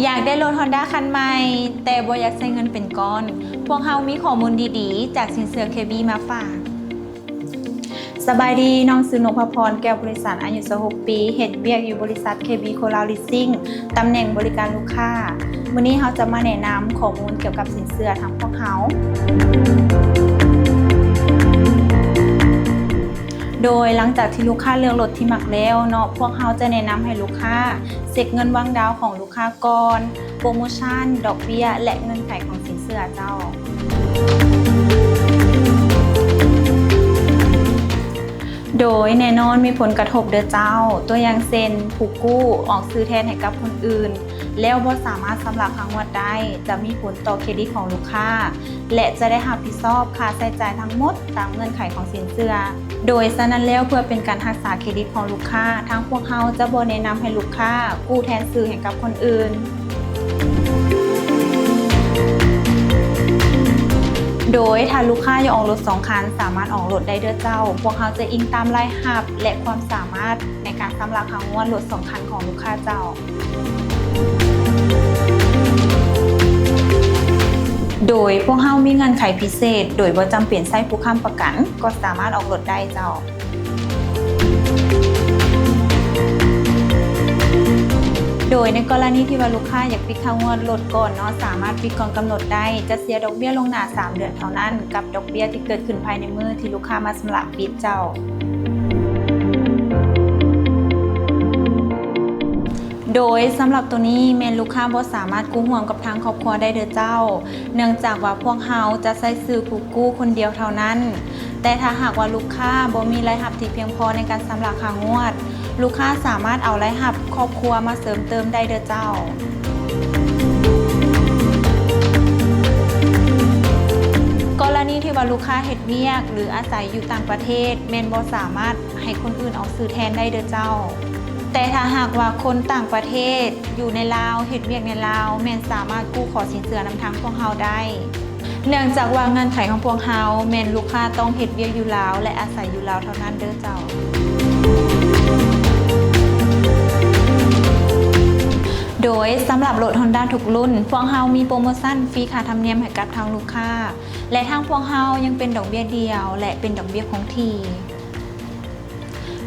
ຢາກໄດ້ລົດຮອນດ້າຄັນໃໝ່ ແຕ່ບໍ່ຢາກໃຊ້ເງິນເປັນກ້ອນ? ພວກເຮົາມີຂໍ້ມູນດີໆຈາກສິນເຊື່ອເຄບີມາຝາກ. ສະບາຍດີ, ນ້ອງຊື່ນົບພະພອນ ແກ້ວບໍລິສັດ, ອາຍຸຊາວຫົກປີ, ເຮັດວຽກຢູ່ບໍລິສັດເຄບີໂຄລາວລີດຊິງ, ຕຳແໜ່ງບໍລິການລູກຄ້າ. ມື້ນີ້ເຮົາຈະມາແນະນຳຂໍ້ມູນກ່ຽວກັບສິນເຊື່ອທາງພວກເຮົາ. ໂດຍຫຼັງຈາກທີ່ລູກຄ້າເລືອກລົດທີ່ມັກແລ້ວເນາະ, ພວກເຮົາຈະແນະນຳໃຫ້ລູກຄ້າເຊັກເງິນວາງດາວຂອງລູກຄ້າກ່ອນ, ໂປຣໂມຊັນ, ດອກເບ້ຍ ແລະ ເງື່ອນໄຂຂອງສິນເຊື່ອເຈົ້າ. ໂດຍແນ່ນອນມີຜົນກະທົບເດີເຈົ້າ, ຕົວຢ່າງເຊັ່ນ ຜູ້ກູ້ອອກຊື່ແທນໃຫ້ກັບຄົນອື່ນ ແລ້ວບໍ່ສາມາດຊຳລະຄ່າງວດໄດ້, ຈະມີຜົນຕໍ່ເຄຣດິດຂອງລູກຄ້າ ແລະ ຈະໄດ້ຮັບຜິດຊອບຄ່າໃຊ້ຈ່າຍທັງໝົດຕາມເງື່ອນໄຂຂອງສິນເຊື່ອ. ໂດຍສະນັ້ນແລ້ວ, ເພື່ອເປັນການຮັກສາເຄຣດິດຂອງລູກຄ້າ, ທາງພວກເຮົາຈະບໍ່ແນະນຳໃຫ້ລູກຄ້າກູ້ແທນຊື່ໃຫ້ກັບຄົນອື່ນ. ໂດຍຖ້າລູກຄ້າຢາກອອກລົດສອງຄັນ, ສາມາດອອກລົດໄດ້ເດີເຈົ້າ. ພວກເຮົາຈະອີງຕາມລາຍຮັບ ແລະ ຄວາມສາມາດໃນການຊຳລະຄ່າງວດລົດສອງຄັນຂອງລູກຄ້າເຈົ້າ. ໂດຍພວກເຮົາມີເງື່ອນໄຂພິເສດ ໂດຍບໍ່ຈຳເປັນໃຊ້ຜູ້ຄ້ຳປະກັນ ກໍສາມາດອອກລົດໄດ້ເຈົ້າ. ໂດຍໃນກໍລະນີທີ່ວ່າລູກຄ້າຢາກປິດຄ່າງວດລົດກ່ອນເນາະ, ສາມາດປິດກ່ອນກຳນົດໄດ້, ຈະເສຍດອກເບ້ຍລ່ວງໜ້າສາມເດືອນເທົ່ານັ້ນ ກັບດອກເບ້ຍທີ່ເກີດຂຶ້ນພາຍໃນມື້ທີ່ລູກຄ້າມາຊຳລະບິນເຈົ້າ. ໂດຍສຳລັບໂຕນີ້ແມ່ນລູກຄ້າບໍ່ສາມາດກູ້ຮ່ວມກັບທາງຄອບຄົວໄດ້ເດີເຈົ້າ, ເນື່ອງຈາກວ່າພວກເຮົາຈະໃຊ້ຊື່ຜູ້ກູ້ຄົນດຽວເທົ່ານັ້ນ. ແຕ່ຖ້າຫາກວ່າລູກຄ້າບໍ່ມີລາຍຮັບທີ່ພຽງພໍໃນການຊຳລະຄ່າງວດ, ລູກຄ້າສາມາດເອົາລາຍຮັບຄອບຄົວມາເສີມເຕີມໄດ້ເດີເຈົ້າ. ກໍລະນີທີ່ວ່າລູກຄ້າເຮັດວຽກ ຫຼື ອາໄສຢູ່ຕ່າງປະເທດ, ແມ່ນບໍ່ສາມາດ ໃຫ້ຄົນອື່ນອອກຊື່ແທນໄດ້ເດີເຈົ້າ. ແຕ່ຖ້າຫາກວ່າຄົນຕ່າງປະເທດຢູ່ໃນລາວ, ເຮັດວຽກໃນລາວ, ແມ່ນສາມາດກູ້ຂໍສິນເຊື່ອນຳທາງພວກເຮົາໄດ້. ເນື່ອງຈາກວ່າເງື່ອນໄຂຂອງພວກເຮົາແມ່ນລູກຄ້າຕ້ອງເຮັດວຽກຢູ່ລາວ ແລະ ອາໄສຢູ່ລາວເທົ່ານັ້ນເດີເຈົ້າ. ໂດຍສຳລັບລົດຮອນດ້າທຸກລຸ້ນ, ພວກເຮົາມີໂປຣໂມຊັນຟຣີຄ່າທຳນຽມໃຫ້ກັບທາງລູກຄ້າ ແລະ ທາງພວກເຮົາຍັງເປັນດອກເບ້ຍດ່ຽວ ແລະ ເປັນດອກເບ້ຍຄົງທີ່.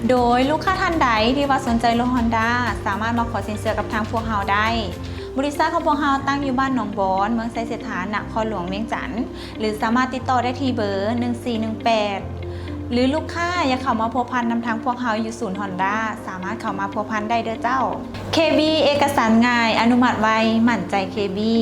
ໂດຍລູກຄ້າທ່ານໃດທີ່ວ່າສົນໃຈລົດຮອນດ້າ ສາມາດມາຂໍສິນເຊື່ອກັບທາງພວກເຮົາໄດ້. ບໍລິສັດຂອງພວກເຮົາຕັ້ງຢູ່ບ້ານໜອງບອນ, ເມືອງໄຊເສດຖາ, ນະຄອນຫຼວງວຽງຈັນ ຫຼື ສາມາດຕິດຕໍ່ໄດ້ທີ່ເບີ ໜຶ່ງສີ່ໜຶ່ງແປດ ຫຼື ລູກຄ້າຢາກເຂົ້າມາພົວພັນນຳທາງພວກເຮົາຢູ່ສູນຮອນດ້າ, ສາມາດເຂົ້າມາພົວພັນໄດ້ເດີເຈົ້າ. ເຄບີ ເອກະສານງ່າຍ, ອະນຸມັດໄວ, ໝັ້ນໃຈ ເຄບີ.